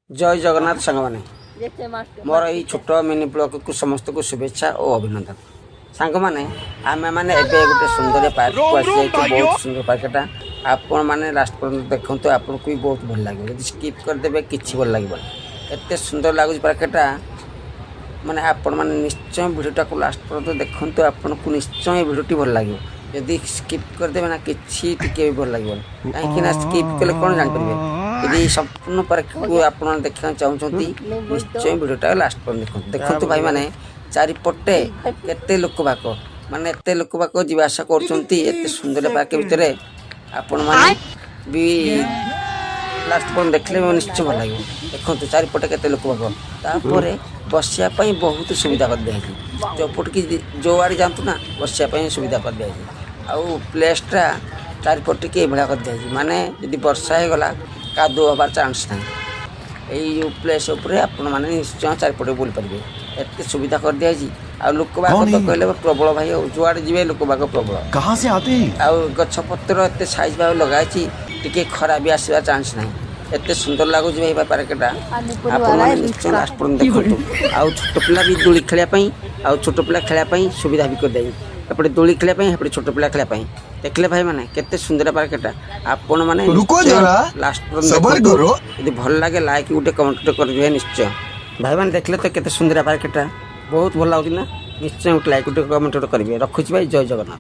ଜୟ ଜଗନ୍ନାଥ ସାଙ୍ଗମାନେ। ମୋର ଏଇ ଛୋଟ ମିନି ବ୍ଲଗକୁ ସମସ୍ତଙ୍କୁ ଶୁଭେଚ୍ଛା ଓ ଅଭିନନ୍ଦନ। ସାଙ୍ଗମାନେ, ଆମେମାନେ ଏବେ ଗୋଟେ ସୁନ୍ଦର ପାର୍କକୁ ଆସିଯାଇଛୁ। ବହୁତ ସୁନ୍ଦର ପାର୍କଟା। ଆପଣମାନେ ଲାଷ୍ଟ ପର୍ଯ୍ୟନ୍ତ ଦେଖନ୍ତୁ, ଆପଣଙ୍କୁ ବି ବହୁତ ଭଲ ଲାଗିବ। ଯଦି ସ୍କିପ୍ କରିଦେବେ, କିଛି ଭଲ ଲାଗିବନି। ଏତେ ସୁନ୍ଦର ଲାଗୁଛି ପାର୍କଟା। ମାନେ ଆପଣମାନେ ନିଶ୍ଚୟ ଭିଡ଼ିଓଟାକୁ ଲାଷ୍ଟ ପର୍ଯ୍ୟନ୍ତ ଦେଖନ୍ତୁ, ଆପଣଙ୍କୁ ନିଶ୍ଚୟ ଏ ଭିଡ଼ିଓଟି ଭଲ ଲାଗିବ। ଯଦି ସ୍କିପ୍ କରିଦେବେ ନା, କିଛି ଟିକେ ବି ଭଲ ଲାଗିବନି। କାହିଁକି ନା ସ୍କିପ୍ କଲେ କ'ଣ ଜାଣିପାରିବେ? ଯଦି ସମ୍ପୂର୍ଣ୍ଣ ପାର୍କକୁ ଆପଣ ଦେଖିବାକୁ ଚାହୁଁଛନ୍ତି, ନିଶ୍ଚୟ ଭିଡ଼ିଓଟା ଲାଷ୍ଟ ପର୍ଯ୍ୟନ୍ତ ଦେଖନ୍ତୁ। ଦେଖନ୍ତୁ ଭାଇମାନେ, ଚାରିପଟେ କେତେ ଲୋକ ବାକ, ମାନେ ଏତେ ଲୋକ ବାକ ଯିବା ଆସିବା କରୁଛନ୍ତି ଏତେ ସୁନ୍ଦର ପାର୍କ ଭିତରେ। ଆପଣମାନେ ବି ଲାଷ୍ଟ ପର୍ଯ୍ୟନ୍ତ ଦେଖିଲେ ନିଶ୍ଚୟ ଭଲ ଲାଗିବ। ଦେଖନ୍ତୁ ଚାରିପଟେ କେତେ ଲୋକ ବାକ। ତାପରେ ବସିବା ପାଇଁ ବହୁତ ସୁବିଧା କରିଦିଆଯାଇଛି। ଯେଉଁପଟିକି ଯେଉଁଆଡ଼େ ଯାଆନ୍ତୁ ନା, ବସିବା ପାଇଁ ସୁବିଧା କରିଦିଆଯାଇଛି। ଆଉ ପ୍ଲେସ୍ଟା ଚାରିପଟିକି ଏଇଭଳିଆ କରିଦିଆଯାଇଛି, ମାନେ ଯଦି ବର୍ଷା ହେଇଗଲା, କାଦୁଅ ହେବାର ଚାନ୍ସ ନାହିଁ। ଏଇ ଯେଉଁ ପ୍ଲେସ୍ ଉପରେ ଆପଣମାନେ ନିଶ୍ଚୟ ଚାରିପଟେ ବୁଲିପାରିବେ। ଏତେ ସୁବିଧା କରିଦିଆଯାଇଛି। ଆଉ ଲୋକ ବାକ ତ କହିଲେ ପ୍ରବଳ ଭାଇ। ଆଉ ଯୁଆଡ଼େ ଯିବେ, ଲୋକ ବାକ ପ୍ରବଳ। कहाँ से आते हैं? ଆଉ ଗଛପତ୍ର ଏତେ ସାଇଜ୍ ଭାବେ ଲଗାହେଇଛି, ଟିକେ ଖରା ବି ଆସିବା ଚାନ୍ସ ନାହିଁ। ଏତେ ସୁନ୍ଦର ଲାଗୁଛି ଭାଇ ପାର୍କଟା। ଆପଣମାନେ ନିଶ୍ଚୟ ଲାଷ୍ଟ ପର୍ଯ୍ୟନ୍ତ ଦେଖନ୍ତୁ। ଆଉ ଛୋଟ ପିଲା ବି ଦୋଳି ଖେଳିବା ପାଇଁ, ଆଉ ଛୋଟ ପିଲା ଖେଳିବା ପାଇଁ ସୁବିଧା ବି କରିଦେଇଛି। ଏପଟେ ଦୋଳି ଖେଳିବା ପାଇଁ, ଏପଟେ ଛୋଟ ପିଲା ଖେଳିବା ପାଇଁ। ଦେଖିଲେ ଭାଇମାନେ, କେତେ ସୁନ୍ଦର ପାର୍କଟା। ଆପଣମାନେ रुको जरा, ଲାଷ୍ଟ ପର୍ଯ୍ୟନ୍ତ सबर ଦେଖନ୍ତୁ। करो। ଯଦି ଭଲ ଲାଗେ, ଲାଇକ୍ ଗୋଟେ, କମେଣ୍ଟ ଗୋଟେ କରିଦେବେ ନିଶ୍ଚୟ। ଭାଇମାନେ, ଦେଖିଲେ ତ କେତେ ସୁନ୍ଦର ପାର୍କଟା? ବହୁତ ଭଲ ଲାଗୁଛି ନା? ନିଶ୍ଚୟ ଗୋଟେ ଲାଇକ୍, ଗୋଟେ କମେଣ୍ଟ ଗୋଟେ କରିବେ। ରଖୁଛି ଭାଇ, ଜୟ ଜଗନ୍ନାଥ।